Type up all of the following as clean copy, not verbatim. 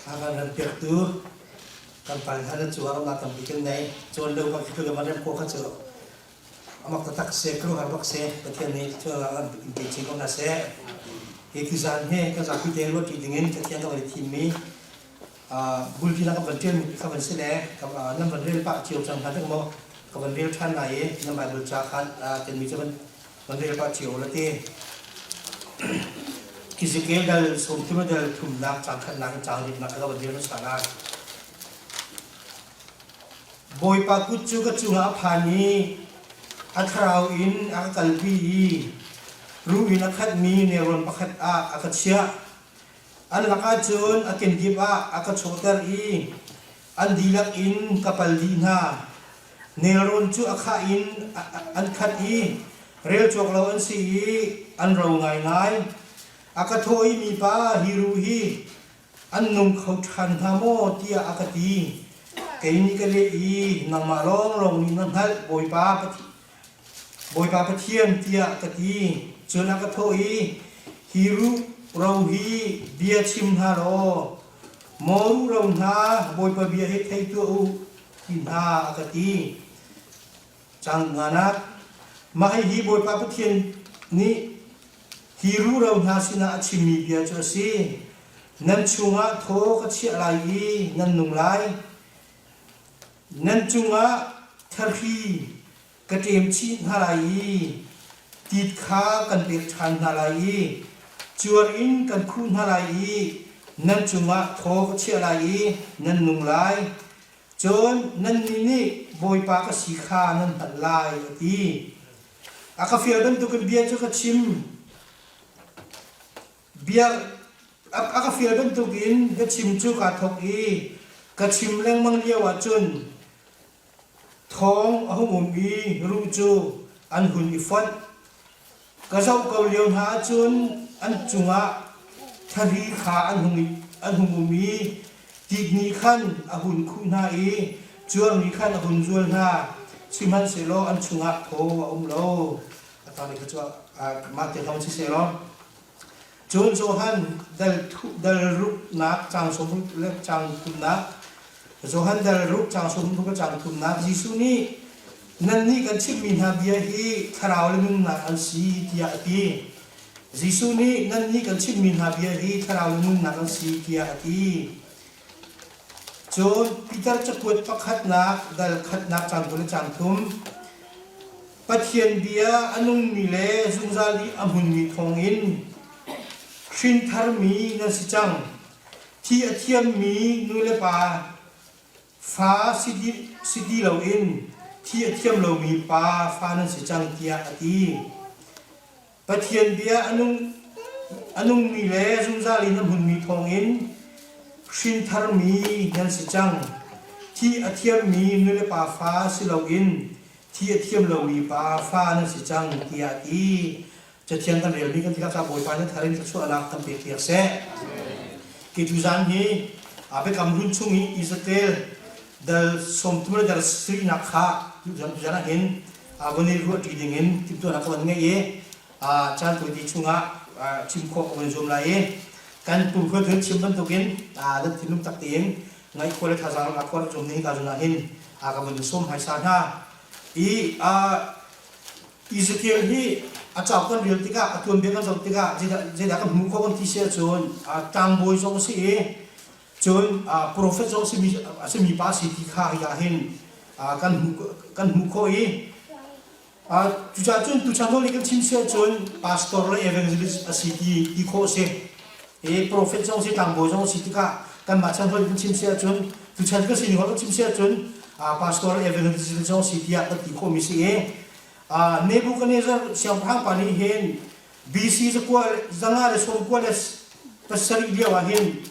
A kan ran pektu kan pal hna nan cungah ramnak tampi kan nei. Cawn lo bak khi kan rem khawh kha cu amak taktak se kruhar bak se Pathian nih cungah kan in pe chin ko hna seh. Hi tuzaan hi kan zapi te ruah ṭi dingin Pathian ka van i thimmi bulpi na ka van ṭialmi kha van si le nan van rel pah cio cang hna dek maw ka van rel ṭhan lai i nan Bible ca kha tenmi cu van van rel pah cio la ti. Ezekiel dal 30 dal thumnak caang khatnak in caang ritnak ka van rel hmasa lai. Bawipa kut cu ka cungah a phan i a thlarau in a ka kalpi i ruh in a khatmi nelrawn pakhat ah a ka chiah. An lakah cun a kenkip ah a ka chawhter i an dihlak in ka pal dih hna. Nelrawn cu a khah in an khat i rel cawk lo an si i an ro ngaingai. A ka thawh i mipa hi ruh hi an nung kho ṭhan hnga maw tiah a ka ti. Kei nih ka leh i nangmah lawnglawng nih na hngalh Bawipa Bawipa Pathian tiah ka ti. Cun a ka thawh i, Hi ruh ro hi bia chim hna law, maw ruh ro hna Bawipa bia hi thei tuah u, ti hna a ka ti. Cang nganak Mah hihi Bawipa Pathian nih hi ruh ro hna sinah a chimmi bia cu a si. Nan chungah thaw ka chiah lai i nan nung lai. Nan cungah thahri ka ṭem chih hna lai i tit kha kan pek ṭhan hna lai i cuar in kan khuh hna lai i nan cungah thaw ka chiah lai i nan nung lai. Cun nannih nih Bawipa ka si kha nan hngalh lai, a ti. A ka fial bantukin bia cu ka chim. Bia a ka fial bantukin biachim cu kaa thawk i ka chim lengmang lio ahcun thawng a hung um i ruh cu an hun i fonh. Ka zoh ko lio hna ahcun an cungah thari kha an hung, an hung um i tit nih khan a hun khuh hna i cuar nih khan a hun zual hna. Sihmanhsehlaw an chungah thaw a um lo. A tanglei kha cu mah te kha si sehlaw Cun Johan dal dal ruknak caang sawmruk le caang thumnak Johan dal ruk caang sawmruk le caang thumnak Jesuh nih nannih kan chimhmi hna bia hi thlarau le nunnak an si tiah a ti. Jesuh nih nannih kan chimhmi hna bia hi thlarau le nunnak an si tiah a ti. Cun Peter cakuat pakhatnak dal khatnak caang kul le caang thum Pathian bia a nungmi le zungzal i a hmunmi thawngin hrintharmi nan si cang. Thi a thiammi nu le pa fa si ti, si ti loin thi a thiam lomi pa fa nan si cang tiah a ti. Pathian bia a nung a nungmi le zungzal in a hmunmi thawngin hrintharmi nan si cang. Thi a thiammi nulepa fa si loin thi a thiam lomi pa fa nan si cang tiah a ti. Cathiang kan relmi kan tikah Bawipa nih thar in thluachuahnak kan pek piak seh. Hi tuzaan hi a biakam hlun chung i Israel dal 30 le dal sarihnak kha tuzaan ah hin vun i ruahṭi dingin timhtuahnak ka van ngei i caan tawite chungah chim khawh ka van zuam lai i kan pumkhuat hun chim bantukin nan thinlung tak tein ngaih khawh le thazaang lak khawh rak zuam ding ka zun ah hin ka van sawm hmaisa hna i Ezekiel hi a cauk kan rel tikah a tuanbia kan zoh tikah zeidah kan hmuh khawh kan ti si ahcun tlangbawi zong a si i Cun profet zong a simi pa a si ti kha hi ah hin kan hmuh kan hmuh khawh i cucaah cun tuchan nawl i kan chim si ahcun pastor le evangelist a si ti ti khawh a si. I profet zong si tlangbawi zong si tikah kanmah chan hoi kan chim si ahcun tuchan kan sining hoi kan chim si ahcun pastor le evangelist zong si tiah kan ti khawhmi si i Nebuchadnezzar siangpahrang pa nih hin BC 1997 lio ah hin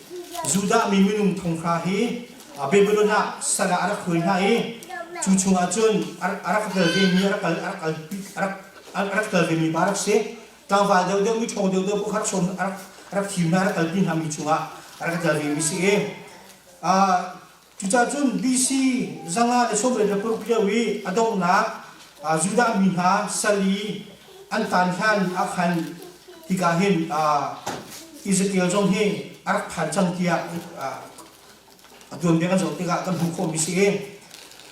Judah mi minung 6000 hi Babylon ah sal ah a rak hruai hna i cu chungah cun a rak tel vemi a rak rak tel vemi pa rak si. Tlangval deuhdeuh mi ṭhawng deuhdeuh paoh kha rak sawm a rak thim hna a rak kalpi hna mi chungah a rak tel vemi si i Cucaah cun BC 596 lio i a donghnak Judah mi hna sal i an taan hlan ah khan hika hin Ezekiel zong hi a rak phan cang tiah. A tuanbia kan zoh tikah kan hmuh khawhmi si.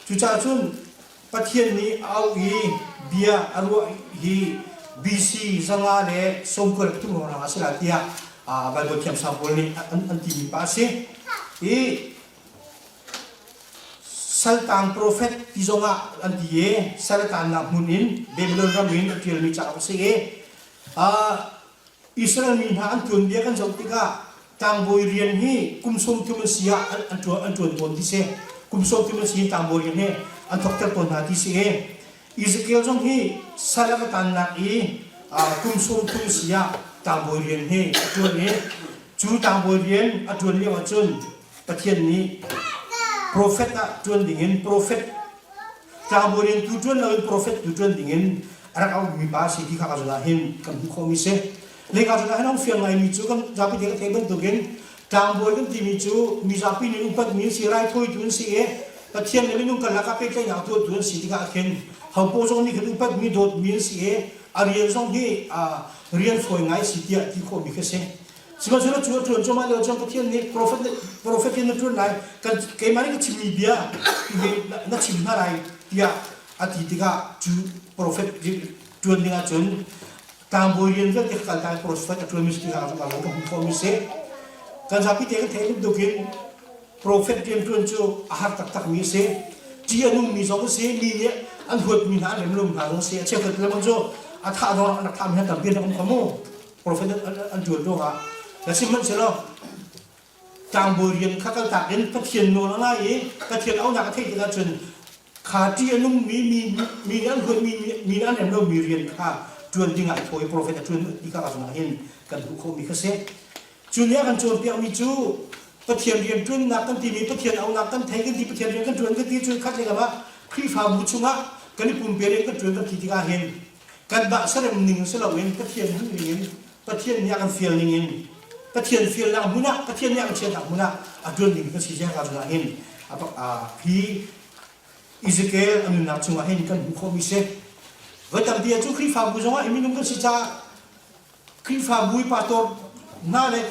Cucaah cun Pathian nih a auh i bia a ruah hi BC 193 hrawng a si lai tiah Baibal thiamsang pawl nih an timi pa a si. I saltang profet ti zongah an ti i sal a tannak hmun in Babylon ram in a ṭialmi cauk a si i Israel mi hna an tuanbia kan zoh tikah tlangbawi rian hi kum 30 an si ah an ṭuan an ṭuan tawn ti si. Kum 30 an si in tlangbawi rian hi an thawkter tawn hna ti si i Ezekiel zong hi sal a va tannak i kum 30 si ah tlangbawi rian hi a ṭuan i cu tlangbawi rian a ṭuan lio ahcun Pathian nih profet ah ṭuan dingin profet tlangbawi rian tu ṭuan loin profet tu ṭuan dingin a rak auhmi pa a si ti kha ka zawn ah hin kan hmuh khawhmi si. Leka zawn ah hin a hung fiang ngaimi cu kan zapi te kan theih bantukin tlangbawi kan timi cu mizapi nih upatmi an si, raithawitu an si i Pathian le minung karlak ah pehtlaihnak tuahtu an si tikah khin hopo zong nih khin upatmi dawtmi an si i a rian zong hi rian fawi ngai si tiah ti khawhmi khi si. Sihmanhsehlaw cu a ṭuan cuahmah lio cun Pathian nih profet profet in na ṭuan lai, kan keimah nih ka chimmi bia na chim hna lai tiah a ti tikah cu profet ṭuan ding ahcun tlangbawi rian vialte kha kaltak i profet a ṭuanmi si tikah ka ka hmuh khawhmi si. Kan zapi te kan theih bantukin profet rianṭuan cu a har taktakmi a si. Ṭih a nungmi zong a si, mi nih an huatmi hna an rem lomi hna zong a si. A cheukhat le bang cu a thah zong an rak thahmi hna tampi an rak um kho mu. Profet an ṭuan ruangah na sihmanhsehlaw tlangbawi rian kha kaltak in Pathian nawl a ngai i Pathian auhnak a theih tikah cun kha ṭih a nungmi mi mi nih an huatmi mi nih an rem lomi rian kha ṭuan dingah i thaw i profet a ṭuan ti kha zongah hin kan hmuh khawhmi kha si. Cu nih a kan cawnpiakmi cu Pathian rian ṭuannak kan timi Pathian auhnak kan thei kan ti Pathian rian kan ṭuan kan ti cu khat lei ah Khrihfabu chungah kan i pumpe rian kan ṭuan kan ti tikah hin kanmah serem ning si loin Pathian duh ning in Pathian nih a kan fial ning in Pathian fialnak hmun ah Pathian nih a kan chiahnak hmun ah a ṭuan ding kan si ziang ah hin hi Ezekiel a nunnak chungah hin kan hmuh khawhmi si. Voi tampi ah cu Khrihfabu zongah minung kan si caah Khrihfabu i pastor hna le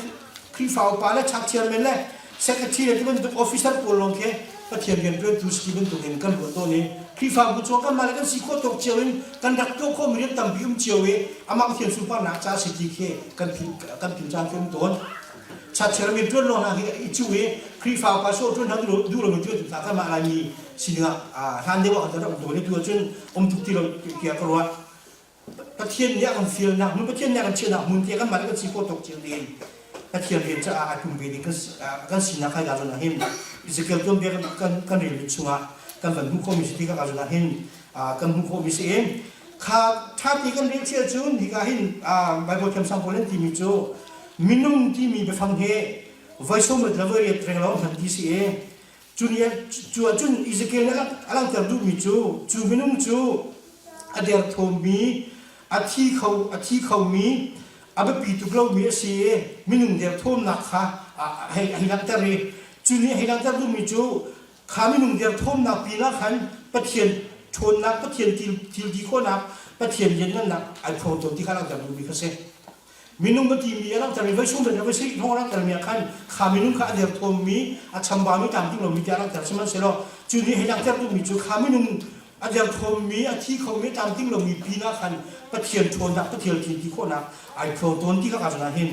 Khrihfa upa le church chairman le secretary le ti bantuk officer pawl lawng khi Pathian rianṭuantu si ti bantuk in kan ruah tawn i Khrihfabu cu kanmah le kan si khawh tawk cio in kan rak tuah khawhmi rian tampi um cio i amah Pathian sunparnak ca si ti khi kan philh kan philh caan khi um tawn. Church chairman ṭuan lawng hna khi i cuh i Khrihfa upa sawh ṭuan hna duh lomi ṭuan hna kanmah Laimi sining ah hlan deuh ah kan rak um tawn i tu ahcun um tuk ti lo tiah ka ruah. Pathian nih a kan fialnak hmun, Pathian nih a kan chiahnak hmun tiah kanmah nih kan si khawh tawk cio tein Pathian rian caah ai pum ve ding kan sinak hai zawn ah hin Ezekiel tuanbia kan kan relmi chungah kan van hmuh khawhmi si ti ka zawn ah hin kan hmuh khawhmi si i kha ṭha ti kan rel cia cun hika hin Bible thiamsang pawl an timi cu minung timi biafang hi voi sawm le voi riat reng lo hman ti si i Cu ni cu ahcun Ezekiel nih a langhter duhmi cu cu minung cu a derthawmmi, a thi kho a thi khomi, a biapi tuk lomi a si i minung derthawmnak kha a hei a hei langhter i cu nih a hei langhter duhmi cu kha minung derthawmnak pinah khan Pathian ṭhawnnak, Pathian thil thil ti khawhnak, Pathian lianngannak ai phuang tawn ti kha langhter duhmi kha a si. Minung va timi a langhtermi voi sung voi sarih thong a langhtermi ah khan kha minung kha a derthawmmi a chambaumi tlamtling lomi tiah a langhter sihmanhsehlaw cu nih hei langhter duhmi cu kha minung a derthawmmi a thi khomi a tlamtling lomi pinah khan Pathian ṭhawnnak Pathian thil ti khawhnak ai phuang tawn ti kha ka zun ah hin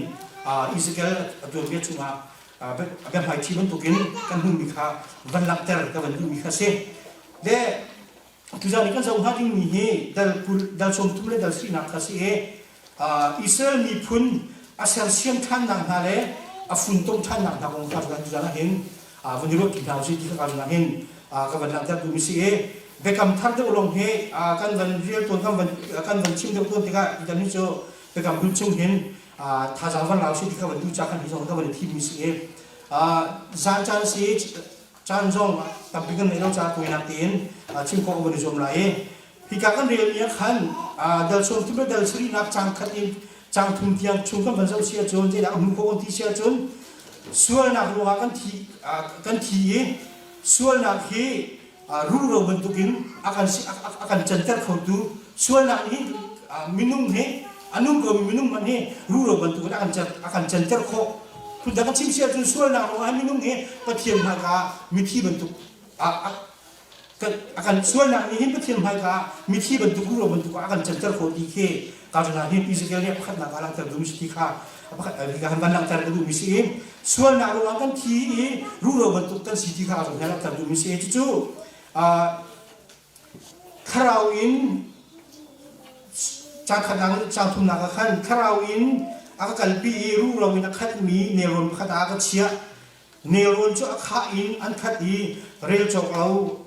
Ezekiel a tuanbia chungah a biahmaiṭhi bantukin kan hmuhmi kha van langhter ka van duhmi kha a si. Le Tuzaan i kan zoh hnga dingmi hi dal 20 dal 30 le dal sarihnak kha si i Israel miphun a sersiam ṭhannak hna le a funtom ṭhannak hna kong kha tuzaan ah hin van i ruah ṭi hna usih ti kha ka hin ka van langhter duhmi si i biakam thar deuh lawng hi kan van rial tawn kan van kan van chim deuh tawn tikah tutan hi cu biakam hlun chung hin thazaang van la usih ti kha van duh ca khan hi zong ka van i thimmi si i zan caan si Caan zong tampi kan ngeih lo caah tawinak tein chim khawh ka van i zuam lai i hika kan relmi ah khan dal sawm thum le dal sarihnak caang khat in caang thum tiang chung kan van zoh si ahcun zeidah a hmuh khawh kan ti si ahcun sualnak ruangah kan thi kan thi i sualnak hi ruro bantukin a kan a kan canter khotu sualnak nih minung hi a nung komi minung hmanh hi ruro bantukin a kan a kan canter khawh. Phundang kan chim si ahcun sualnak ruangah minung hi Pathian hmaika ah mithi bantuk a kan sualnak nih hin Pathian hmaika ah mithi bantuk ruro bantuk ah a kan canter khawh ti khi ka zawn ah hin Ezekiel nih pakhatnak ah langhter duhmi si ti kha pakhat ka han van langhter ka duhmi si i sualnak ruangah kan thi i ruro bantuk kan si ti kha ka zawn langhter duhmi si i cucu Thlarau in caangkhatnak caangthumnak ah khan thlarau in a ka kalpi i ruhro in a khatmi nelrawn pakhat ah a ka chiah. Nelrawn cu a khah in an khat i rel cawk lo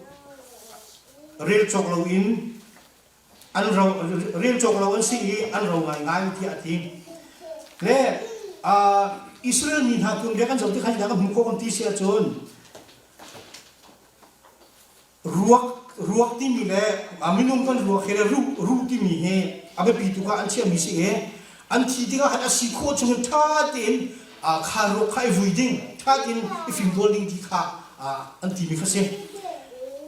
rel cawk loin an ro rel cawk lo an si i an ro ngaingai tiah a ti. Le Israel mi hna tuanbia kan zoh tikhan kan hmuh khawh kan ti si ahcun Ruak ruak timi le minung kan ruak hi le ruh ruh timi hi a biapi tuk ah an chiahmi si i an thi tikah khan a si khawh chung in ṭha tein kha ruak kha i vui ding ṭha tein i fimtawl ding ti kha an timi kha si.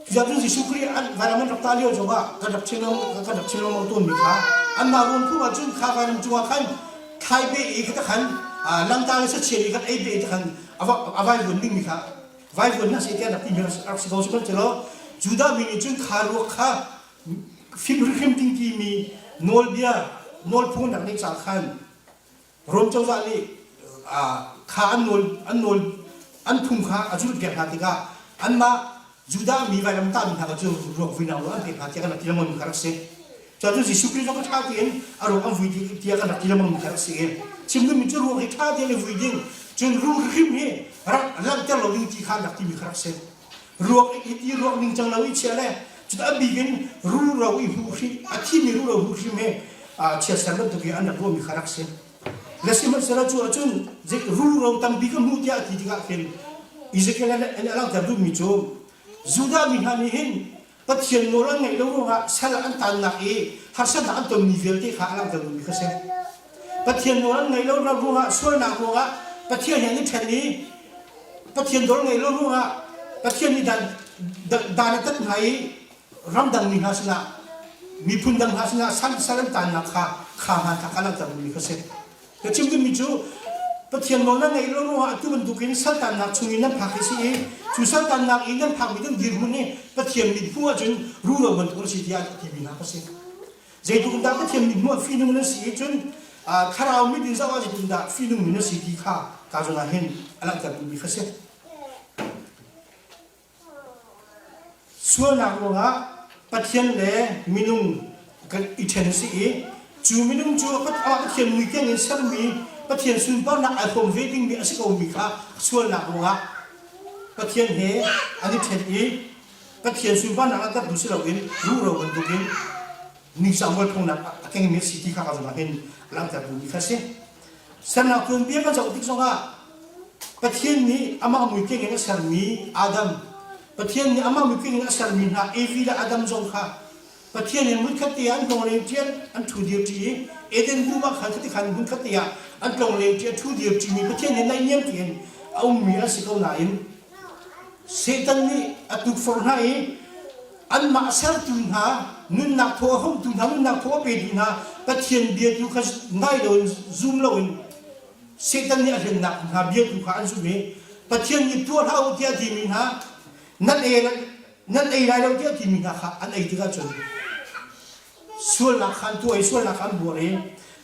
Cucaah Jesuh Khrih an vailam an rak tah lio zongah kan rak chim kan rak chim lengmang tawnmi kha anmah ruang phung ahcun kha vailam cungah khan thlai pe i kha khan langta le sachia i khan ei pe i khan a vai vuan dingmi kha Vaivuan hna seh tiah rak timi rak si ko sihmanhsehlaw Judah mi nih cun kha ruak kha fim hrimhrim ding timi nawlbia nawlphung an rak neih caah khan Rom cozah nih kha an nawl an nawl an phung kha a zulhpiak hna tikah anmah Judah mi vailam tahmi hna kha cu ruak vuinak nawl an pek hna tiah kan rak ti lengmang mi kha rak si. Cucu Jesuh Khrih zong kha ṭha tein a ruak an vui tiah kan rak ti lengmang mi kha rak si i chim duhmi cu ruak hi ṭha tein i vui ding cun ruh hrim hi rak langhter lo ding ti kha an rak timi kha rak si. Ruak i ti ruak ningcang lo i chia le cun a bik in ruro i hmuh hrim a thimi ruro hmuh hrim hi chiatser bantuk i an rak ruahmi kha rak si. Le sihmanhsehlaw cu ahcun ruro tampi ka hmuh tiah a ti tikah khin Ezekiel nih a langhter duhmi cu Judah mi hna nih hin Pathian nawl an ngaih lo ruangah sal an taannak i harsatnak an tonmi vialte kha a langhter duhmi kha si. Pathian nawl an ngaih lo ruangah sualnak ruangah Pathian he an i ṭhen i Pathian nawl ngaih lo ruangah Pathian nih dan, dan a tat hna i ramdang mi hna sinah miphun dang hna sinah sal, sal an taannak kha kha hmanthlak a langhter duhmi kha si. Ka chim duhmi cu Pathian nawl na ngaih lo ruangah atu bantukin saltannak chungin nan phak hi si i cu saltannak i nan phakmi ding dirhmun hi Pathian mithmuh ahcun ruro bantuk an si tiah a timi hna ka si. Zeitluk dah Pathian mithmuh ah fihnung nan si i cun thlarau mit in zoh ah zeitluk dah fihnung mi na si ti kha ka zawn ah hin a langhter duhmi kha si. Sualnak ruangah Pathian le minung kan i ṭhen a si i cu minung cu amah Pathian muikeng in sermi Pathian sunparnak ai hrawm ve dingmi a si komi kha sualnak ruangah Pathian he an i ṭhen i Pathian sunparnak a kartu si loin ruhro bantukin ningcang mualphonak a kengmi a si ti kha ka zumh ah hin langhter duhmi kha a si. Sernak tuanbia kan zoh tik zongah Pathian nih amah muikeng in a sermi Adam, Pathian nih amah muikeng in a sermi hna Evi le Adam zong kha Pathian he hmunkhat te ah an tlongleng ṭi an ṭhu dir ṭi i Eden dum ah khan khati khan hmunkhat te ah an tlongleng ṭi a ṭhu dir ṭimi Pathian he naihniam tein a ummi an si ko nain Satan nih a tukforh hna i anmah sertu hna nunnak thaw a humtu hna nunnak thaw a petu hna Pathian bia tu kha ngai loin zum loin Satan nih a hlennak hna bia tu kha an zum i Pathian nih tuah hlah u tiah a timi hna nan ei nan ei lai lo tiah a timi hna kha an ei tikah cun sualnak kha an tuah i sualnak kha an buar i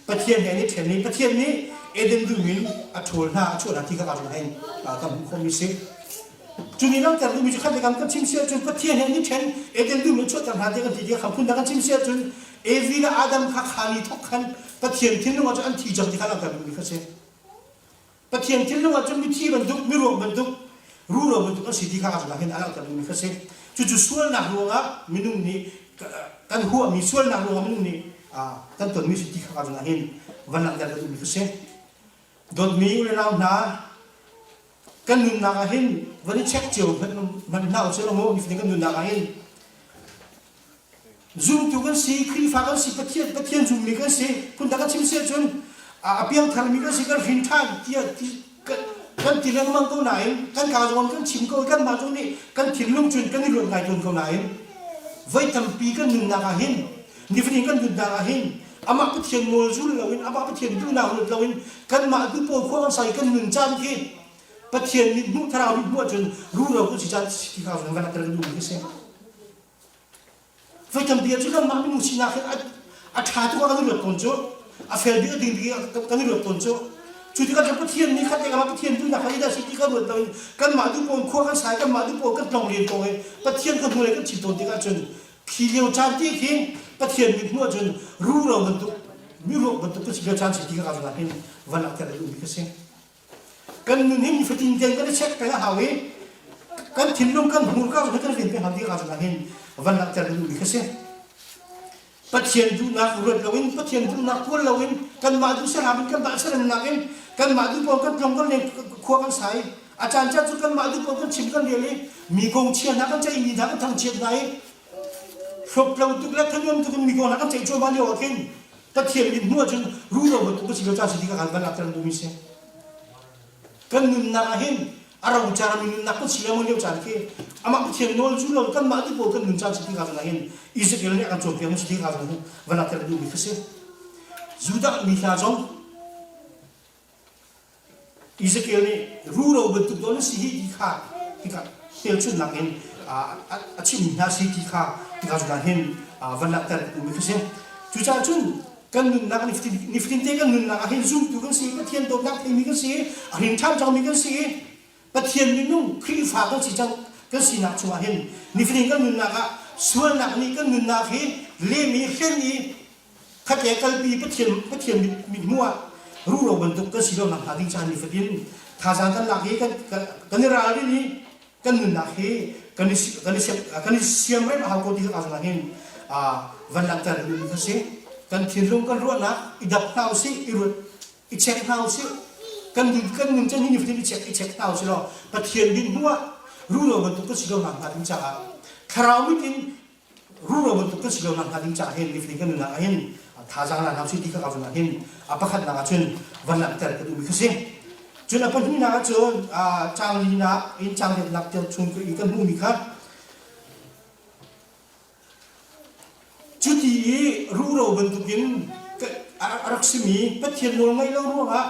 Pathian he an i ṭhen i Pathian nih Eden dum in a ṭhawl hna a chuah hna ti kha ka hin kan hmuh khawhmi si. Cu nih langhter duhmi cu khat le kan kan chim si ahcun Pathian he an i ṭhen Eden dum in chuahter hna tiah kan ti tikah kha phun dang kan chim si ahcun Evi le Adam kha kha ni thawk khan Pathian thinlung ah cun an thi cang ti kha langhter duhmi kha si. Pathian thinlung ah cun mithi bantuk, miruak bantuk, ruro bantuk an si ti kha a hin a langhter duhmi kha si. Cucu sualnak ruangah minung nih kan huahmi sualnak ruangah minung nih kan tonmi si ti kha ka hin van langhter ka duhmi kha si. Dawtmi u le nau hna, kan nunnak ah hin van i check cio hmanh hna usih law mu nifatin kan nunnak ah hin Zumtu kan si, Khrihfa kan si, Pathian Pathian zummi kan si, phundang kan chim si ahcun a piangtharmi kan si, kan hrin ṭhan tiah kan ti lengmang ko nain kan kaa zong kan chim ko kanmah zong nih kan thinlung cun kan i ruat ngai tawn ko nain voi tampi kan nunnak ah hin nifatin kan nunnak ah hin. amah Pathian nawl zul loin amah Pathian duhnak ruat loin kanmah duh pawl khua kan sai kan nun caan khi Pathian nih hmuh thlarau nih hmuh ahcun ruro kan si caan ti kha van van kan duhmi khi si. Voi tampi ahcun kanmah minung sinak hi a ṭha tuk ah kan i ruat tawn cu a fel bik a ding bik kan i ruat tawn cu cu tikah cun Pathian nih khat amah Pathian duhnak kha zeidah a si ti kan ruat loin kanmah duh pawl khua kan sai kanmah duh pawl kan tlong len ko i Pathian kan hnu lei kan chim tawn tikah cun khi lio caan te khi Pathian mit hmuh ahcun ruro bantuk miruak bantuk kan si lio caan si ti ka ka hin van langhter a duhmi ka si. Kan nun hi nifatin tein kan i check peng a hau i kan thinlung kan hmurka zong hi kan ven peng hau ti ka zong hin van langhter ka duhmi kha si. Pathian duhnak ruat loin Pathian duhnak kawl loin kanmah duh saram in kanmah seremnak in kanmah duh pawl kan tlong kan leng khua kan sai a caan caan cu kanmah duh pawl kan chim kan rel i mi kong chia hna kan ceih mi hna kan thangchiat hna i hlop lo tuk le thanuam tuk in mi kong hna kan ceih cuahmah lio ah khin Pathian mit hmuh ahcun ruro bantuk ka si lo caan si ti ka van langhter duhmi si. Kan nunnak ah hin a rocar mi nunnak kan si lengmang lio caan khi amah Pathian nawl cu lo kanmah ti pawl kan nun caan si ti ka van hin Ezekiel nih a kan cawnpiak mi si ti ka van langhter duhmi kha si. Judah mi hna zong Ezekiel nih ruro bantuk dawn na si hi ti kha tikah hmelchunhnak in a chimmi hna si ti kha tikah cudah hin van langhter duhmi kha si. Cucaah cun kan nunnak nifatin te kan nunnak ah hin zumtu kan si, Pathian dawtnak theimi kan si, a hrin ṭhan cangmi kan si i Pathian minung Khrihfa kan si cang kan sinak chungah hin nifatin kan nunnak ah sualnak nih kan nunnak hi lem i hlen i khat le kalpi Pathian Pathian mithmuh ah ruro bantuk kan si lo nak hnga ding caan nifatin thazaang kan lak i kan kan i ralrin i kan nunnak hi kan i kan i kan i siamrem a hau ko ti ka zong hin van langhter duhmi kha si kan thinlung kan ruahnak i dap hna usih i ruat i check hna usih kan kan nun chan hi nifatin i check i check hna usih law Pathian din hnu ah ruro bantuk kan si lo nak hnga ding caah thlarau mit in ruro bantuk kan si lo nak hnga ding caah hin nifatin kan nunnak ah hin thazaang la hna usih ti ka ka ah hin a pakhatnak ah cun van langhter ka duhmi kha si. Cun a pahnihnak ah cun caang linak in caang riatnak tiang chung i kan hmuhmi kha cuti i ruro bantukin a rak simi Pathian nawl ngaih lo ruangah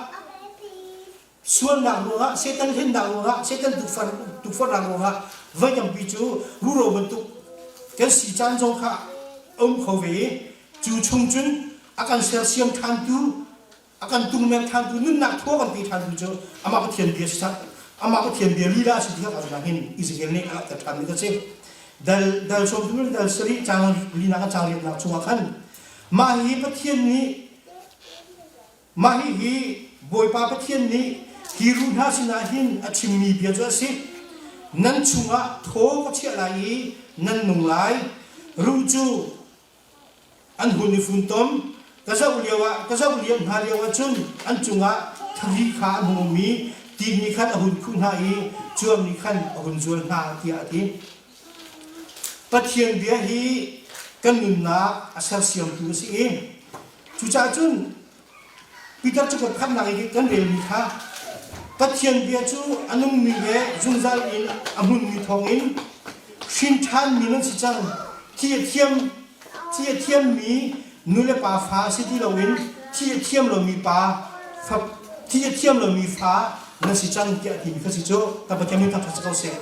Sualnak ruangah, Satan hlennak ruangah, Satan tukforhnak ruangah voi tampi cu ruro bantuk kan si caan zong kha a um kho ve i cu chung cun a kan sersiam ṭhantu, a kan tungmer ṭhantu, nunnak thaw kan pe ṭhantu cu amah Pathian bia si amah Pathian bia lila a si ti kha kan hin Ezekiel nih a langhter ṭhanmi ka si. Dal dal sawmthum le dal sarih caang linak a caang riatnak chungah khan mah hi Pathian nih Mah hihi Bawipa Pathian nih hi ruh hna sinah hin a chimmi bia cu a si. Nan chungah thaw ka chiah lai i nan nung lai. Ruh cu an hun i funtom. Ka zoh lioah ka zoh liam hna lioah cun an cungah thari kha an hung um i ti nih khan a hun khuh hna i cuam nih khan a hun zual hna tiah a ti. Pathian bia hi kan nunnak a sersiamtu a si i Cucaah cun Peter cakuat khamnak i kan relmi kha Pathian bia cu a nungmi le zungzal in a hmunmi thawngin hrin ṭhanmi nan si cang. Thi a thiam thi a thiammi nu le pa fa si ti loin thi a thiam lomi pa fa thi a thiam lomi fa nan si cang tiah timi kha si cu ka Pathian min thangṭhat si ko seh.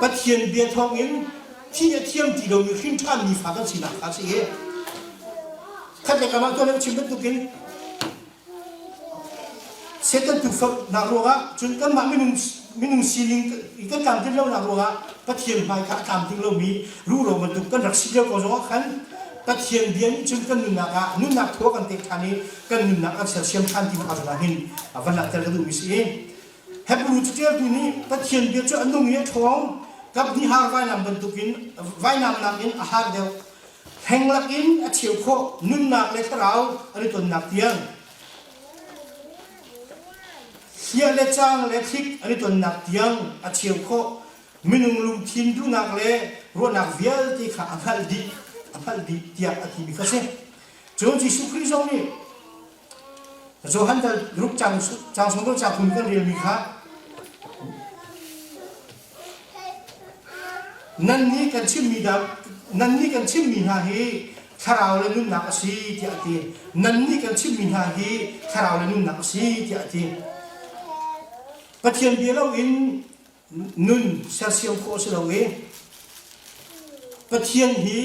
Pathian bia thawngin thi a thiam ti lomi hrin ṭhanmi fa kan sinak kha a si i Khat le kam ah tuan in chim bantukin Satan tukforhnak ruangah cun kanmah minung minung sining kan tlamtlin lonak ruangah Pathian hmai kha a tlamtling lomi ruro bantuk kan rak si lio ko zongah khan Pathian bia nih cun kan nunnak ah nunnak thaw kan pek ṭhan i kan nunnak an sersiam ṭhan ti kha zongah hin van langhter ka duhmi si i Hebrew caṭialtu nih Pathian bia cu a nung i a ṭhawng kap hnih har vainam bantukin vainam nakin a har deuh Henglak in a cheu khawh nunnak le thlarau an i tonnak tiang hliah le cang le thlik an i tonnak tiang a cheu khawh minung lungthin duhnak le ruahnak vialte kha a hngalh dih a hngalh dih tiah a timi kha si. Cun Jesuh Khrih zong nih Johan dal ruk cang cang sung cang phun kan relmi kha nan nih kan chimmi dah nan nih kan chimmi hna hi thlarau le nunnak a si tiah a ti. Nannih kan chimmi hna hi thlarau le nunnak a si tiah a ti. Pathian bia loin nun sersiam khawh a si lo i Pathian hi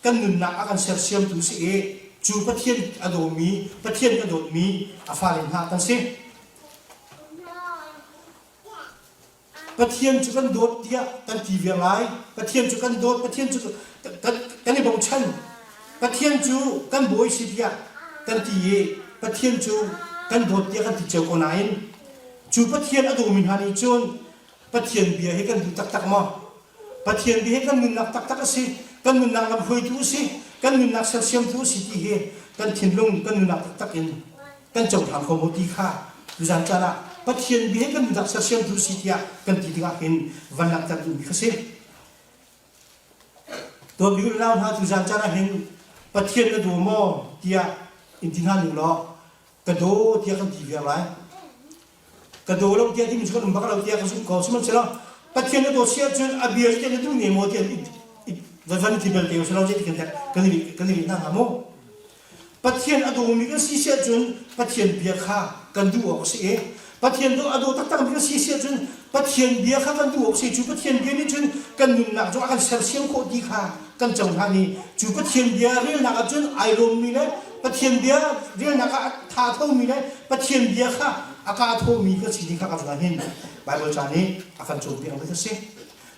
kan nunnak a kan sersiamtu si i cu Pathian a dawmi, Pathian a dawtmi a fale hna kan si. Pathian cu kan dawt tiah kan ti viar lai. Pathian cu kan dawt, Pathian cu kan i bochan. Pathian cu kan bawi si tiah kan ti i Pathian cu kan dawt tiah kan ti cio ko nain cu Pathian a dawmi hna nih cun Pathian bia hi kan duh taktak maw? Pathian bia hi kan nunnak taktak a si, kan nunnak lamhruaitu a si, kan nunnak sersiamtu a si ti hi kan thinlung, kan nunnak taktak in kan cohlang kho maw ti kha tuzan caan ah Pathian bia hi kan nunnak sersiamtu si tiah kan ti tikah hin van langhter duhmi kha si. Tuanbi unau hna tuzan caan ah hin Pathian na daw maw tiah in ti hna ning law ka daw tiah kan ti viar lai. Ka daw lo tiah timi cu kan um bak lo tiah ka zumh ko. Sihmanhsehlaw Pathian na dawt si ahcun a bia cu na duh ne maw tiah van ti belte usih law zeitin kan kan i kan i hna hnga maw? Pathian a dawmi kan si si ahcun Pathian bia kha kan duh awk a si i Pathian a daw taktakmi kan si si ahcun Pathian bia kha kan duh awk a si. Cu Pathian bia nih cun kan nunnak cu a kan sersiam khawh ti kha kan cohlan i cu Pathian bia relnak ahcun ai lawmmi le Pathian bia relnak ah a tha thomi le Pathian bia kha a kaa thomi kan si ti kha ka zungah hin Baibal ca nih a kan cawnpiak mi a si.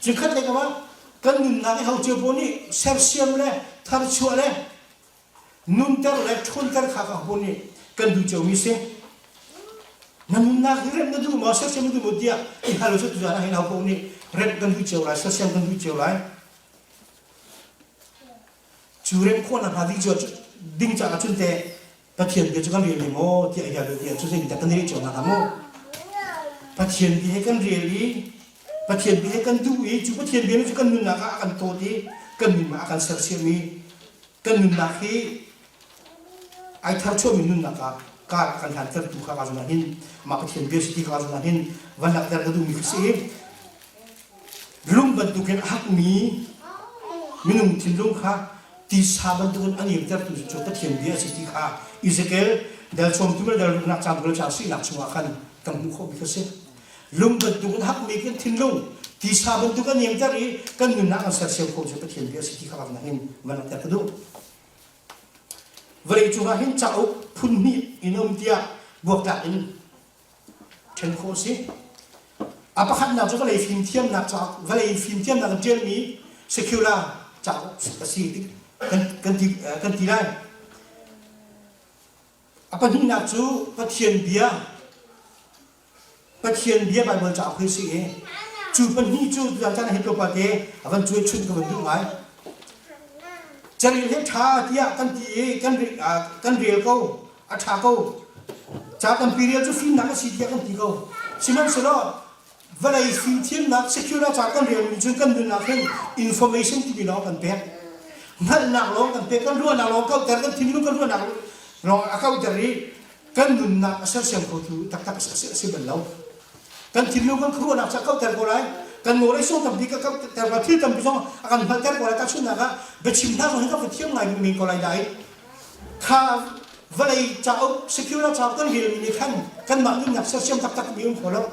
Cun khat lei kam ah kan nunnak i ho cio pawl nih sersiam le tharchuah le nunter le ṭhawnter kha ka haw nih kan duh ciomi si. Na nunnak hi remh na duh maw, sersiam na duh maw tiah i hal usih tuzaan ah hin ho paoh nih remh kan duh cio lai, sersiam kan duh cio lai. Cu remh khawhnak hnga ding cu ding caah cun teh Pathian bia cu kan rel ne maw tiah i hal tiah cu zeitindah kan i rel cio hna hnga mu. Pathian bia he kan rel i Pathian bia he kan duh i cu Pathian bia nih cu kan nunnak ah a kan tawt i kan nunnak a kan sersiam i kan nunnak hi ai tharchuahmi nunnak ah kar a kan hlantertu kha ka zungah hin mah Pathian bia si ti kha ka zungah hin van langhter ka duhmi kha si i lung bantukin a hakmi minung thinlung kha tisa bantukin a nemtertu cu Pathian bia a si ti kha Ezekiel dal sawm tu le dal ruknak caan le caan suinak chungah khan kan hmuh khawhmi kha si. Lung bantukin hakmi kan thinlung tisa bantuk a nemter i kan nunnak an sersiam kho cu Pathian bia a si ti kha kan hin van langhter ka duh. Vawlei cungah hin cauk phun hnih in um tiah buaktlak in ṭhen khawh a si. A pakhatnak cu vawlei fimthiamnak cauk, vawlei fimthiamnak in ṭialmi secular cauk a si kan, kan, ti, kan ti lai. A pahnihnak cu Pathian bia, Pathian bia Baibal cauk hi a si i cu pahnih cu tutan caan ah hi tlawmpal te a van cuai chunh ka van duh ngai. Carel hi ṭha tiah kan ti i kan, kan rel ko. A ṭha ko. Ca tampi rel cu fimnak a si tiah kan ti ko. Sihmanhsehlaw vawlei fimthiamnak secular ca kan relmi cun kan nunnak hin information timi lawng kan pek. Hngalhnak lawng kan pek, kan ruahnak lawng kauhter, kan thinlung kan ruahnak lawng a kauhter i kan nunnak a sersiam khotu taktak a si bal lo. Kan thinlung kan khuaruahnak cu a kauhter ko lai. Kan nawl ei sung tampi ka kauhter ko lai. Thil tampi zong a kan hngalhter ko lai. Tahchunhnak ah biachim hna zong hi kan va thiam ngai men ko lai nain Kha vawlei cauk secular cauk kan relmi nih khan kanmah nunnak sersiam taktak mi um kho lo.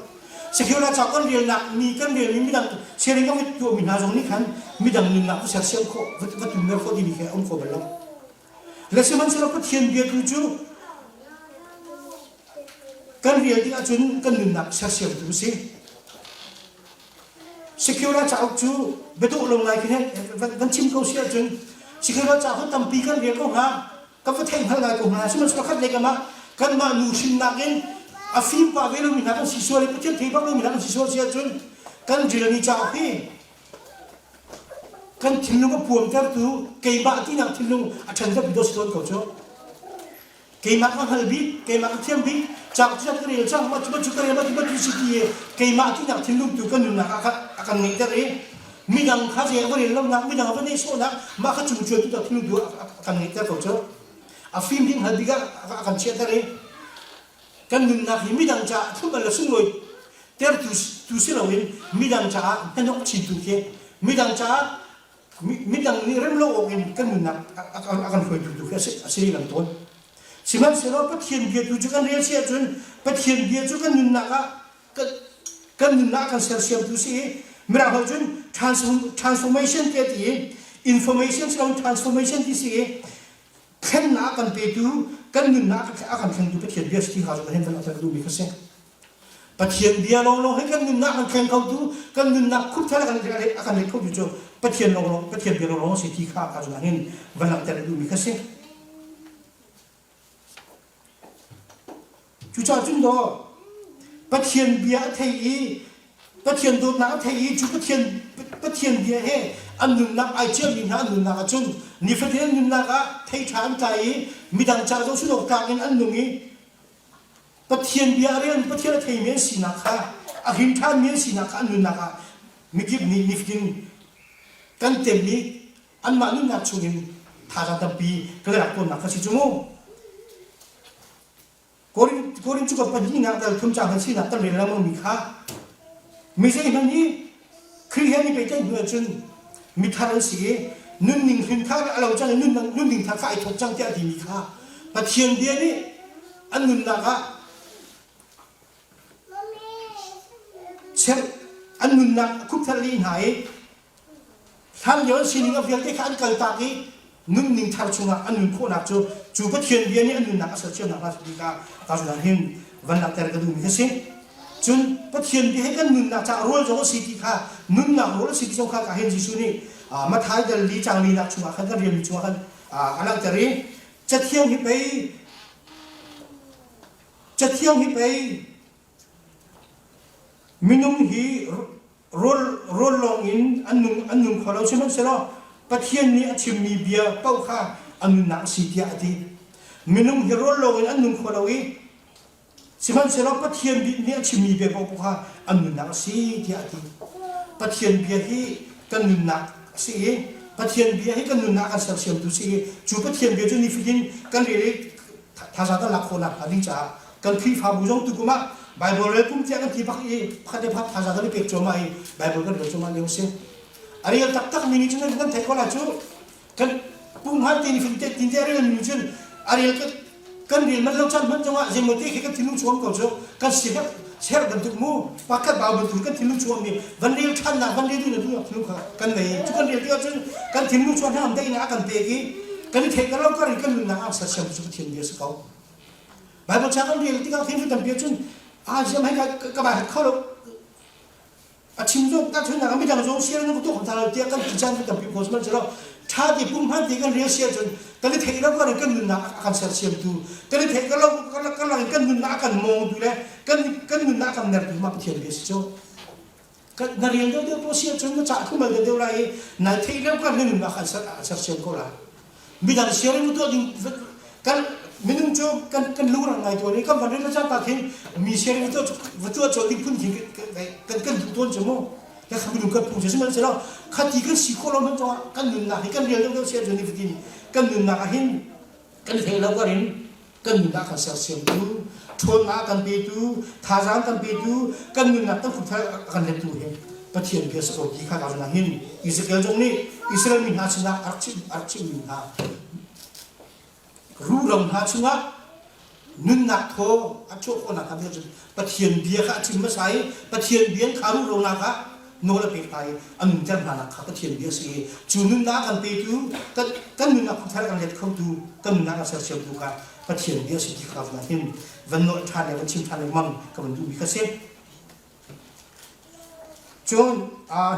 Secular cauk kan relnak mi kan relmi midang sharing kan tuahmi hna zong nih khan midang nunnak va sersiam khawh va tunmer khawh timi khi a um kho bal lo. Le sihmanhsehlaw Pathian bia tu cu kan rel tik ahcun kan nunnak sersiamtu a si. Secular cauk cu biadawh lo ngai khi van chim ko si ahcun secular cauk cu tampi kan rel ko hnga kan va theih hngal ngai ko hnga sihmanhsehlaw khat lei kam ah kanmah nu hrimnak in a fim pah ve lomi hna kan si sual i Pathian thei bak lomi hna kan si sual si ahcun kan relmi cauk hi kan thinlung a puamtertu keimah tinak thinlung a ṭhantertu dawh si tawn ko cu. Keimah ka hngal bik, keimah ka thiam bik, cauk cu ka rel cang, mah cu cu ka rel, mah cu cu si ti i keimah tinak thinlung tu kan nunnak ah a kan ngeihter i midang kha zei a va rel lonak, midang a va nehsawhnak, mah kha cungcuan tu thinlung tu a kan ngeihter ko cu. A fim ding hngal bik ah a kan chiahter i kan nunnak hi midang caah thlumal le sunglawi tertu tu si loin midang caah hnahnawk chintu khi midang caah. Midang nih rem lo awk in kan nunnak a kan hruaitu tu khi a si lehlam tawn. Sihmanhsehlaw Pathian bia tu cu kan rel si ahcun Pathian bia cu kan nunnak ah kan nunnak kan sersiamtu si i Mirang holh cun transformation ti a ti i information si lo transformation ti si i thlennak kan petu kan nunnak a kan thlengtu Pathian bia si ti kha cu kan hin van a duhmi kha si. Pathian bia lawnglawng hi kan nunnak kan thleng khotu kan nunnak khupthal a kan a kan let khotu cu Pathian lawnglawng Pathian bia lawnglawng si ti kha ka zungah hin van langhter duhmi kha si. Cucaah cun daw Pathian bia a thei i Pathian dawtnak a thei i cu Pathian Pathian bia he an nunnak ai ciami hna an nunnak ahcun nifatin an nunnak ah thei ṭha an tlai i midang ca zong sun awk tlak in an nung i Pathian bia a rel Pathian a theimi an sinak kha a hrin ṭhanmi an sinak kha an nunnak ah mikip nih nifatin kan temmi anmah nunnak chungin thazaang tampi kan rak tawnnak kha si cu mu. Korin cu ka pahnihnak dal thum cang kan sinak kan rel lengmangmi kha mi zeihmanh hi Khrih he an i pehtlaih hnu ahcun mithar an si i nunning hlun kha a lo cang i nunning thar kha ai thawk cang tiah a timi kha Pathian bia nih an nunnak ah an nunnak a khupthal lih hna i Hlanlio an sining a vialte kha an kaltak i nunning thar chungah an nun khawhnak cu cu Pathian bia nih an nunnak a sersiamnak hna bik ah ka hin van langhter ka duhmi ka si. Cun Pathian bia hi kan nunnak caah rawl zong a si ti kha nunnak rawl a si ti zong kha ka hin Jesuh nih Matthai dal li cang linak chungah khan kan rianmi chungah khan a langhter i Cathiang hi pei Cathiang hi pei minung hi rawl rawl lawng in an nung an nung kho lo sihmanhsehlaw Pathian nih a chimmi bia paoh kha an nunnak a si tiah a ti. Minung hi rawl lawng in an nung kho lo i sihmanhsehlaw Pathian nih a chimmi bia paoh kha an nunnak a si tiah a ti. Pathian bia hi kan nunnak a si i Pathian bia hi kan nunnak kan sersiamtu si i cu Pathian bia cu nifatin kan rel i thazaang kan lak khawhnak hnga ding caah kan Khrihfabu zong tukum ah Bible rel kum tiah kan ti bak i pakhat le pakhat thazaang kan i pek cuahmah i Bible kan rel cuahmah lio si. A rel taktak mi nih cun kan theih ko lai cu kan pumhan te ni te tin te a rel mi cun a rel kan rel man lo caan hmanh zongah zeimaw te khi kan thinlung chuam ko cu kan siher ser bantuk mu pakhat bau bantuk kan thinlung chuam mi van rel ṭhannak van rel duhnak duhnak thinlung kha kan nei cu kan rel tikah cun kan thinlung chuan hna am ina a kan pek i kan i theih lo kar in kan nunnak ah sersiam cu Pathian bia si ko Bible cha kan rel tikah khin tampi cun a ziam hai ka ba kho lo a chim zong ta chun na midang zong siar na tu khom lo tiah kan ti chan tampi ko sihmanhsehlaw tha ti pum hman ti kan rel siar cun kan i theih lo kan kan nunnak a kan sersiam tu kan i theih lo kan kan kan nunnak a kan mong tu le kan kan nunnak a kan ner tu ma Pathian bia si cu na rel deuh deuh po si ahcun na cah thumal deuh deuh lai i nai theih lio kan nunnak an ser sersiam ko lai midang sharing tuah ding kan minung cu kan kan lungrang ngai tuan i kan van rel cang ta khin mi sharing tuah va tuah cawt ding phun khi kan kan duh tawn cu mu ya kha minung kan phung sihmanhsehlaw khati kan si khawh lo hmanh zongah kan nunnak hi kan rel deuh deuh si ahcun nifatin kan nunnak ah hin kan thei lo karin kan nunnak kan sersiamtu ṭhawnnak kan petu thazaang kan petu kan nunnak kan khupthal kan lettu hi Pathian bia si ko ti kha ka zong hin Ezekiel zong nih Israel mi hna sinah a rak chim a rak chimmi hna ruram hna chungah nunnak thaw a chuah khawhnak kha bia Pathian bia kha a chim hmasa i Pathian bia kha ruhronak ah nawl a pek hna i a nunter hnanak kha Pathian bia a si i cu nunnak kan petu kan kan nunnak khuthar kan let khotu kan nunnak a sersiamtu kha Pathian bia a si ti kha van hin van nawl ṭhan le van chim ṭhan lengmang ka van duhmi kha si. Cun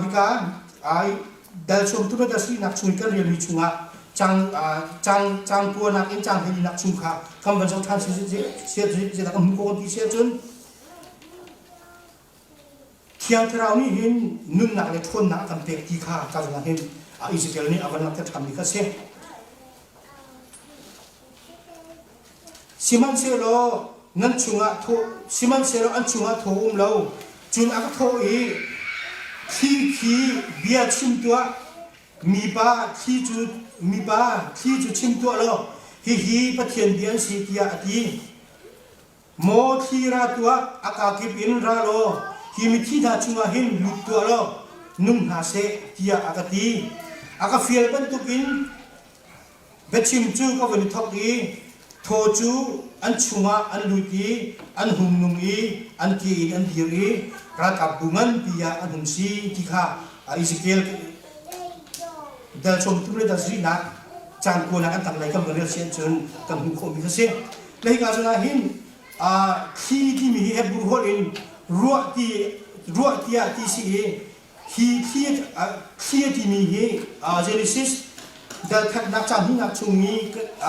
hika ai dal chung tu le sinak chung kan rialmi chungah cang cang cang kuanak in cang helinak chung kha kan van zoh ṭhan si si si si kan hmu ko ti si ahcun Thiang Thlarau nih hin nunnak le ṭhawnnak a kan pek ti kha ka zongah hin Ezekiel nih a van langhter ṭhanmi kha a si. Sihmanhsehlaw nan chungah thaw sihmanhsehlaw an chungah thaw um lo cun a ka thawh i thli khi bia chim tuah mipa thli cu mipa thli cu chim tuah law hihi Pathian bia an si tiah a ti. Maw thli ra tuah, a kakip in ra law, hi mithi hna chungah hin lut tuah law, nung hna seh, tiah a ka ti. A ka fial bantukin biachim cu ka vun i thawk i thaw cu an chungah an lut i an hung nung i an ke in an dir i ralkapbu nganpi ah an hung si ti kha Ezekiel dal 30 le dal sarihnak caan kuanak an tanglei kan van rel si ahcun kan hmuh khawhmi kha si. Le hika zawn ah hin thli timi hi Hebrew holh in ruah ti ruah tiah ti si i hi thli thli a timi hi Genesis dal khatnak caan hnihnak chung i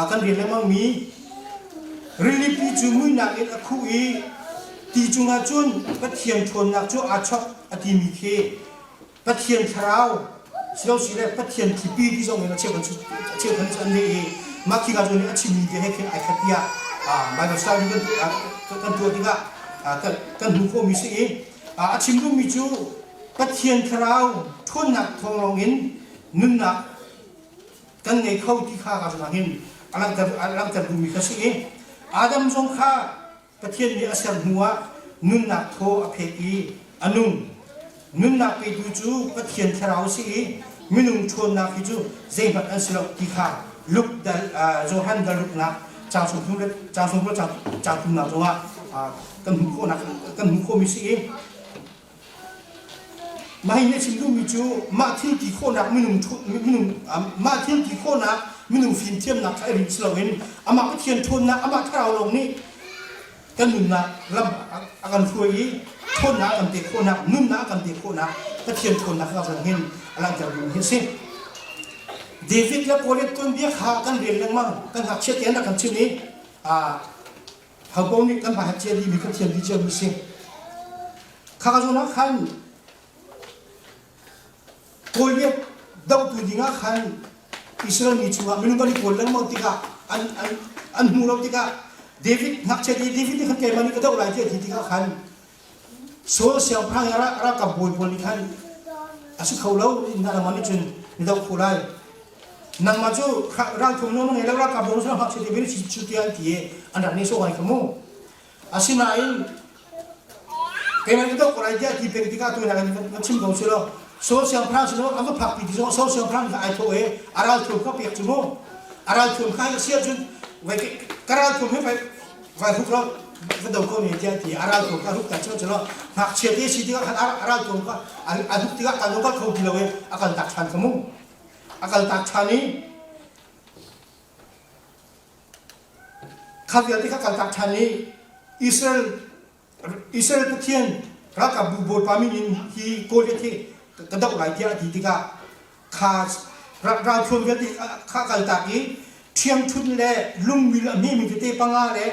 kan rel lengmangmi rilipi cu muihnak in a khuh i ti cungah cun Pathian ṭhawnnak cu aa chok a timi khi Pathian thlarau silosile Pathian thlipi ti zong in a cheu kan an leh i mah khi ka zawn i a chimmi te he khin ai khat tiah Bible study kan tuah tikah kan hmuh khawhmi si i a chim duhmi cu Pathian thlarau ṭhawnnak thawng lawng in nunnak kan ngei kho ti kha ka zawn ah hin a langhter a langhter duhmi kha si i Adam zong kha Pathian nih a ser hnuah nunnak thaw a phek i a nung. Nunnak petu cu Pathian thlarau a si i minung ṭhawnnak hi cu zeihmanh an si lo ti kha Luke dal Johan dal ruknak caang 30 le caang 30 caang thumnak zongah kan hmuh khawhnak kan hmuh khawhmi si i Mah hi a chim duhmi cu mah thil ti khawhnak minung minung mah thil ti khawhnak minung fimthiamnak kha i rinh si loin amah Pathian ṭhawnnak amah thlarau lawng nih kan nunnak lam a kan hruai i ṭhawnnak a kan pek khawhnak nunnak a kan pek khawhnak Pathian ṭhawnnak kha zong hin a langhter duhmi hi a si. David le Goliath tuanbia kha kan rel lengmang kan ngakchia te an rak kan chimh i Hopaoh nih kan hmai cia dihmi kan thiam dih ciomi si. Kha zawn ah khan Goliath dohtu dingah khan Israel mi chungah minung kan i kawl lengmang tikah an an an hmu lo tikah David ngakchia i David nih khan keimah nih ka doh lai tiah a ti tikah khan Saul siangpahrang i ralkap bawi pawl nih khan a si kho lo na nangmah nih cun na doh khawh lai. Nangmah cu ralthum nawl na ngei lo ralkap bawi na ngakchia te cu cu tiah an ti i an rak nehsawh ngai kha mu. Asinain keimah nih doh ko lai tiah ti peng tikah tu nak in chim ko si law Saul siangpahrang sin an va phakpi ti zong Saul siangpahrang kha ai thawh i a ralthum kha pek cu mu. A ralthum kha a si ahcun ka ralthum hi vai hruk lo va do ko ne tiah ti a ral tuam kha hruk ta cu lo ngakchia te si tikah khan a ral tuam kha a hruk tikah kan kal kho ti lo i a kal tak ṭhan kha mu a kal tak ṭhan i kha vialte kha kal tak ṭhan i Israel Israel Pathian ralkapbu bawipa min in hi Goliath hi ka doh lai tiah a ti tikah kha ralthuam vialte kha kaltak i ṭhiangṭhunh le lungmil a hmemi tete panga le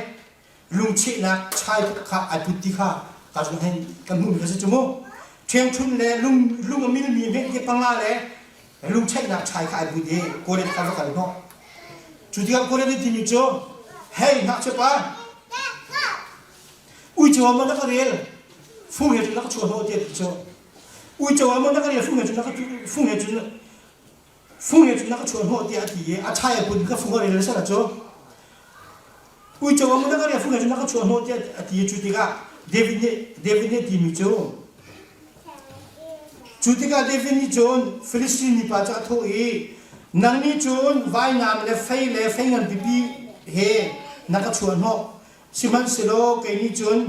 lungchehnak chai kha ai put ti kha ka zung hen kan hmuhmi kha si cu mu ṭhiangṭhunh le lung lung a milmi hme panga le lungcheihnak chai kha ai put i Goliath kha va kal hnawh cu tikah Goliath nih timi cu hei ngakchiapa uico ah maw na ka rel fung he cun na ka chuah hnawh tiah ti cu Uico ah maw na ka rel fung he cun na ka fung he cun fung he cun na ka chuah hnawh tiah a ti i a chai a put ka fung a rel sala cu uico ah maw na ka rel fung he cun na ka chuah hnawh tiah a ti i cu tikah David nih David nih timi cu cu tikah David nih cun Filistin mipa cu a thawh i nang nih cun vainam le fei le fei ngan pipi he na ka chuah hnawh Sihmanhsehlaw kei nih cun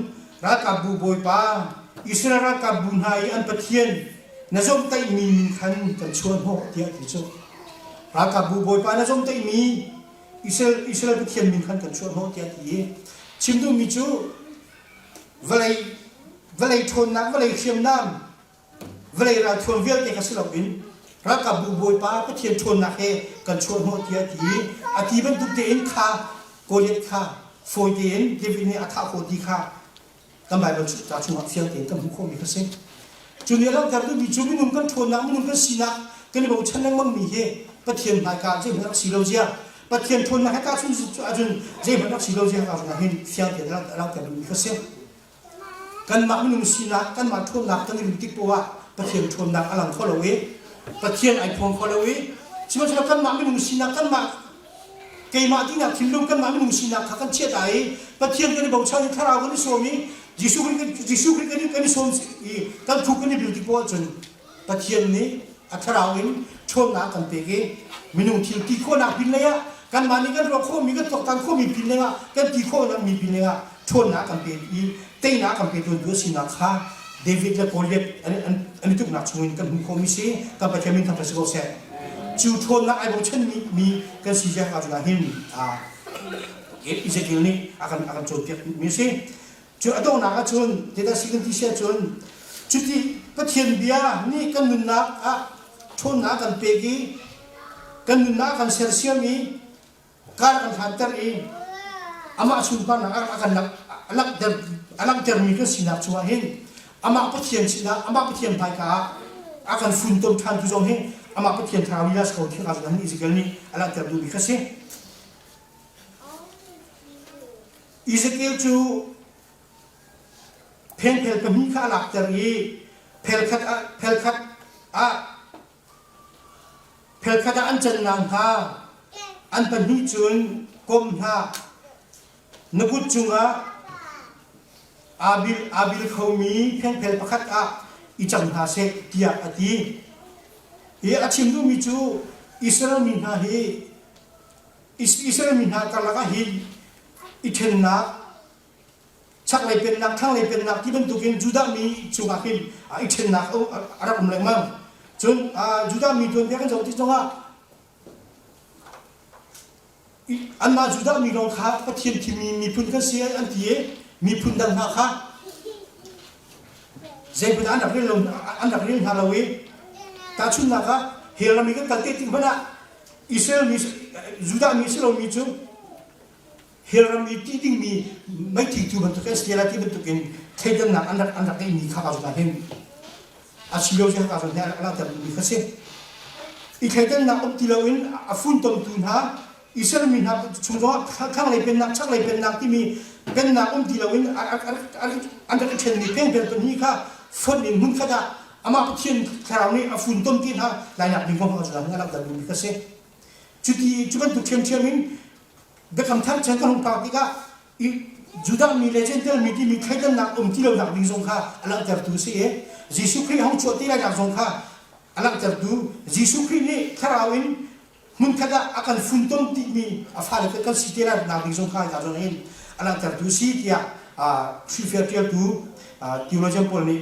ralkapbu Bawipa, Israel ralkapbu hna i an Pathian na zawmhtaihmi min khan kan chuahhnawh tiah a ti cu. Ralkapbu Bawipa na zawmhtaihmi Israel, Israel Pathian min khan kan chuahhnawh tiah a ti i chim duhmi cu vawlei vawlei ṭhawnnak, vawlei hriamnam Vawlei ralthuam vialte kha si loin ralkapbu Bawipa Pathian ṭhawnnak he kan chuahhnawh tiah a ti i a ti bantuk tein kha Goliath kha fawi tein David nih a thah khawh ti kha kan Baibal ca chungah fiang tein kan hmuh khawhmi kha si. Cu nih a langhter duhmi cu minung kan ṭhawnnak, minung kan sinak kan i bochan lengmangmi hi Pathian hmaika zeihmanh rak si lo zia, Pathian ṭhawnnak he tahchun ahcun zeihmanh rak si lo zia ka zongah hin fiang tein a langhter duhmi kha si. Kanmah minung sinak, kanmah ṭhawnnak kan i rin tik poah ah Pathian ṭhawnnak a lang kho lo i Pathian ai phuang kho lo i sihmanhsehlaw kanmah minung sinak, kanmah keimah tinak thinlung, kanmah minung sinak kha kan chiah ta i Pathian kan i bochan i thlarau kan i sawm i Jesuh Khrih kan Jesuh Khrih kan i kan i sawm i kan phu kan i bil tik poah cun Pathian nih. A thlarau in ṭhawnnak kan pek i minung thil ti khawhnak pin lei ah kanmah nih kan ruah khawhmi kan tuaktan khawhmi pin lei ah kan ti khawhnak mi pin lei ah ṭhawnnak kan pek i teinak kan pe tawntu a sinak kha David le Goliath an i tuknak chungin kan hmuh khawhmi si. Kan Pathian min thangṭhat si ko seh. Cu ṭhawnnak ai bochanmi mi kan si ziak ahcun ah hin Ezekiel nih a kan a kan cawnpiak mi a si. Cu a donghnak ahcun zeidah si kan ti si ahcun cuti Pathian bia nih kan nunnak ah ṭhawnnak a kan pek i kan nunnak a kan sersiam i kar a kan hlanter i amah sunparnak a kan a langhter a langhtermi kan sinak chungah hin amah Pathian sinah amah Pathian hmaika ah a kan funtom ṭhantu zong hi amah Pathian thlarau lila si ko ti kha Ezekiel nih a langhter duhmi kha si. Ezekiel cu phengphel pahnih kha a lakter i phelkhat ah phelkhat ah phelkhat ah an cannak hna an pahnih cun komh hna. Na kut cungah aa bil aa bil khomi phengphel pakhat ah i cang hna seh tiah a ti. Hi a chim duhmi cu Israel mi hna hi Israel mi hna karlak ah hin i ṭhennak, chaklei pennak, thlanglei pennak ti bantukin Judah mi cungah hin i ṭhennak a rak um lengmang. Cun Judah mi tuanbia kan zoh tik zongah anmah Judah mi lawng kha Pathian thimmi miphun kan si an ti i miphun dang hna kha zeihmanh an rak rel lo an rak rel hna lo i tahchunhnak ah hell ram i kan kal te tik hmanh ah Israel mi Judah mi si lomi cu hell ram i ti dingmi meithing tu bantuk an si ti bantukin thleidannak an rak an rak ngeihmi kha ka zong hin a si lo ka zong hi a langhter duhmi kha si. I thleidannak um ti loin a funtomtu hna Israel mi hna chung zongah thlanglei pennak chaklei pennak timi pennak um ti loin an rak i ṭhenmi pengpel pahnih kha fonh in hmunkhat ah amah Pathian thlarau nih a funtom ti hna lainak ding kong kha a langhter duhmi kha si. Cuti cu bantuk ṭhiamṭhiam in Biakam Thar chan kan hung phak tikah Judah mi le Jentail mi timi thleidannak um ti lonak ding zong kha a langhtertu a si i Jesuh Khrih hong chuah ti lainak zong kha a langhtertu Jesuh Khrih nih thlarau in hmunkhat ah a kan funtom timi a fale kan si te lai nak ding zong kha hika zawn hin a langhtertu si tiah Khrihfa ṭialtu theologian pawl nih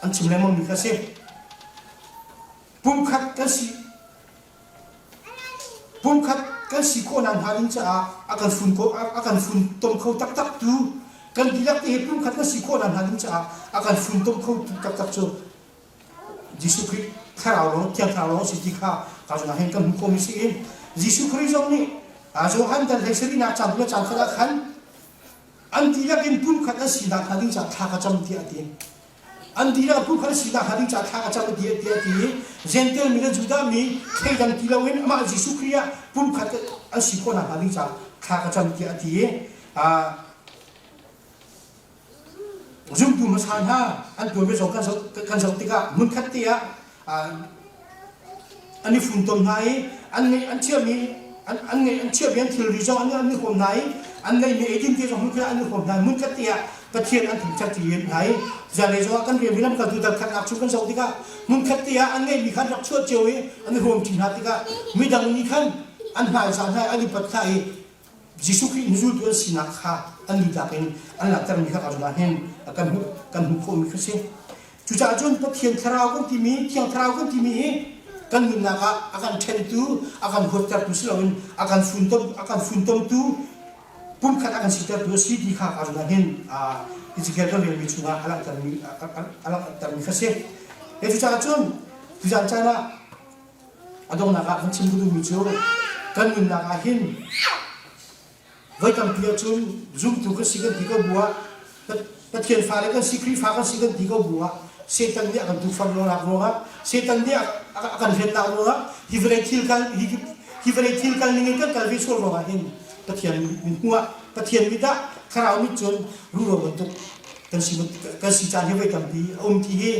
an chim lengmang mi kha si. Pumkhat kan si pumkhat kan si khawhnak hnga ding caah a kan fun a kan funtom kho taktak tu kan dihlak te hi pumkhat kan si khawhnak hnga ding caah a kan funtom kho tu taktak cu Jesuh Khrih thlarau lawng thiang thlarau lawng si ti kha ka zong ah hin kan hmuh khawhmi si in Jesuh Khrih zong nih Johan dal hlei sarihnak caan le caan khat ah khan an dihlak in pumkhat an sinak hnga ding caah thla ka cam tiah a ti. An dihlak pumkhat an sinak hnga ding caah thla ka cam tiah tiah a ti i Jentail mi le Judah mi thleidang ti loin amah Jesuh Khrih ah pumkhat an si khawhnak hnga ding caah thla ka cam tiah a ti i Zumtu hmasa hna an tuanbia zong kan zoh kan zoh tikah hmunkhat te ah an i funtom hna i an ngeih an chiahmi an an ngeih an chiahmi an thilri zong an an i hrawm hna i an ngeihmi eidin te zong hmunkhat ah an i hrawm hna i hmunkhat te ah Pathian an thangṭhat ti hna i zanlei zong ah kan rian mi lamkaltu dal khatnak chung kan zoh tikah hmunkhat te ah an ngeihmi khan rak chuah cio i an i hrawmṭi hna tikah midang nih khan an hmaizah hna i an i pat hna i Jesuh Khrih zultu an sinak kha an lutlak in an langhtermi kha ka ah hin kan hmuh kan hmuh khawhmi kha si. Cucaah cun Pathian Thlarau kan timi, Thiang Thlarau kan timi hi kan nunnak ah a kan ṭhentu, a kan huattertu si loin a kan funtom a kan funtomtu pumkhat a kan sitertu a si ti kha ka ah hin Ezekiel kan relmi chungah a langhtermi a langhtermi kha si. Cucaah cun tuzan caan ah A donghnak ah kan chim ka duhmi cu kan nunnak ah hin voi tampi ahcun zumtu kan si kan ti ko bu ah Pathian fale kan si Khrihfa kan si kan ti ko bu ah Satan nih a kan tukforh ruangah ruangah Satan nih a kan hlennak ruangah hi vawlei thil kal hi, hi vawlei thil kal ning in kan kal ve sual ruangah hin Pathian min hmuh ah Pathian mit ah thlarau mit cun ruro bantuk kan si kan si caan hi voi tampi a um ti hi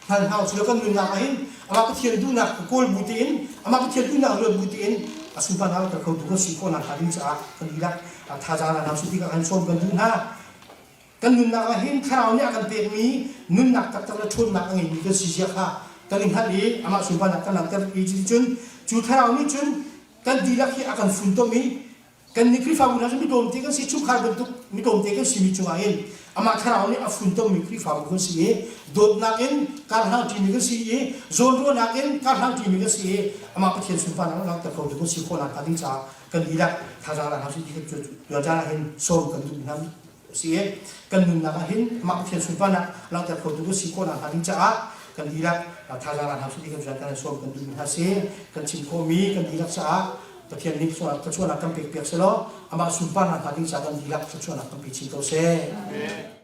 hngal hna usih law kan nunnak ah hin amah Pathian duhnak kawl bu tein amah Pathian duhnak ruat bu tein a sunparnak kan khotu kan si khawhnak hnga ding caah kan dihlak thazaang la hna usih ti kan sawm kan duh hna. Kan nunnak ah hin thlarau nih a kan pekmi nunnak taktak le ṭhawnnak a ngeimi kan si zia kha. kan i hngalh i amah sunparnak kan langhter i cuticun cu thlarau nih cun kan dihlak hi a kan funtom i Kannih Khrihfabu hna cu mi tlawmte kan si, chungkhar bantuk mi tlawmte kan simi cungah hin amah thlarau nih a funtommi Khrihfabu kan si i dawtnak in karhlang ṭimi kan si i zawnruahnak in karhlang ṭimi kan si i amah Pathian sunparnak langhter khotu kan si khawhnak hnga ding caah kan dihlak thazaang la hna usih ti cu tuan ah hin sawm kan duh hna si i kan nunnak ah hin amah Pathian sunparnak langhter khotu kan si khawhnak hnga ding caah kan dihlak thazaang la hna usih ti kan kan sawm kan duhmi hna si. Kan chim khawhmi kan dihlak caah Pathian nih thluachuahnak kan pek piak selaw amah sunparnak hnga ding caah kan dihlak thluachuahnak kan pe chin ko seh. Amen.